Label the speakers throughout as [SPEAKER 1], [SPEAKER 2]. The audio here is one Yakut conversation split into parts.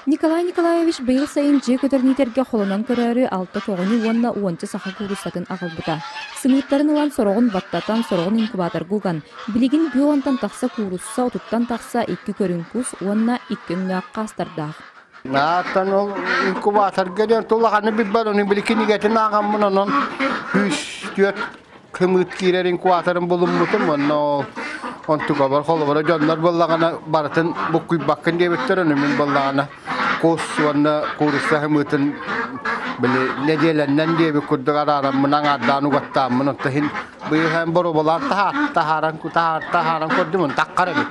[SPEAKER 1] Николай Николаевич быйыл сайын дьиэ көтөрүн иитэргэ холонон көрөөрү алта көҕөнү уонна уонча саха кууруссатын аҕалбыта. Сымыыттарын ылан сороҕун баттатан, сороҕун инкубаторга уган, билигин бүө уонтан тахса куурусса, отуттан тахса икки көрүҥ кус уонна икки өҥнөөх хаастардаах.
[SPEAKER 2] Нааттан ол инкубаторга диэн тулаханы билбэт, оны били кинигэтин ааҕаммын онон 104 кымыт киирэр инкубаторын булуммутум, онно ол онтукабар холобура дьоннор буоллаҕына барытын буккуйбаккын диэбиттэр, ону мин буоллаҕына кус уонна куурусса хымыытын били нэдиэлэннэн диэбит курдук араараммын аҥаардаан угаттааммын онто иһин быйыл боруобалаан таһааран таһааран көрдүм таххар эбит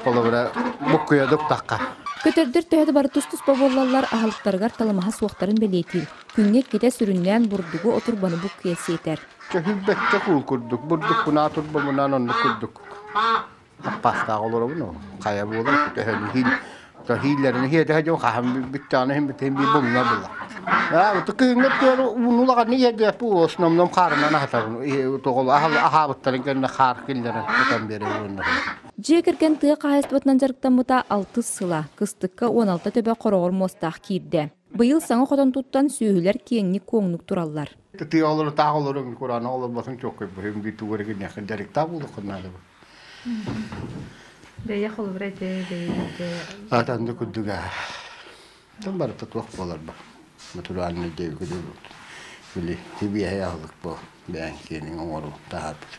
[SPEAKER 2] холобура буккуйадык тахха.
[SPEAKER 1] Көтөрдөр төһө да бары тус-туспа буоллаллар, аһылыктарыгар талымаһа суохтарын бэлиэтиир. Күҥҥэ иккитэ сүрүннээн бурдугу, отурбаны буккуйа сиэтэр.
[SPEAKER 2] Чөһүлбэккэ куул курдук, бурдукпунаа турбамынаан оннук курдук хаппаастаах олоробун ол. Хайа буолар, төһөнү иһин, иһииллэрин иһиэтэһэ дьон хаһан бүттэҕинэ иһин бүтэн биир булуна була. Аа, кыһыҥҥы өттүгэр ууну улаҕанны иһэрдээппи основном хаарынан аһатабын. Тоҕол аһаабыттарын кэннэ хаар киллэрэн тутан биэрэр.
[SPEAKER 1] Дьиэ кэргэн тыа хаһаайыстыбатынан дьарыктаммыта алтыс сыла, кыстыкка 16 төбө хороҕор муостаах киирдэ. Быйыл саҥа хотон туттан сүөһүлэр киэҥник-куоҥнук тураллар.
[SPEAKER 2] Тыа олору таах олору кураана олорботун чоккой быһым бир тугары гиннэхин дьарыктаах буолуоххун наада бу.
[SPEAKER 3] Бэйэ холобура этэ, бэйэ
[SPEAKER 2] Атанды курдуга. Тон барыта туох буолар ба. Натуральный диэби били тибиэһэй аһылык бу бэйэҥ киэниҥ оҥору таһаарбыт.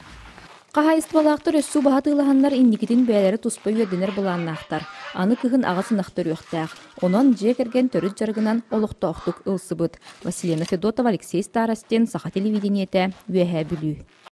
[SPEAKER 1] Хаһаайыстыбалаахтар өссө убаһа атыылаһаннар инникитин бэйэлэрэ туспа үөрдэнэр былааннаахтар. Аны кыһын аҕыс ынах төрүөхтээх. Онон дьиэ кэргэн төрүт дьарыгынан олохтоохтук ылсыбыт. Василена Федотова, Алексей Старостин, Саха телевидениетэ, Үөһээ Бүлүү.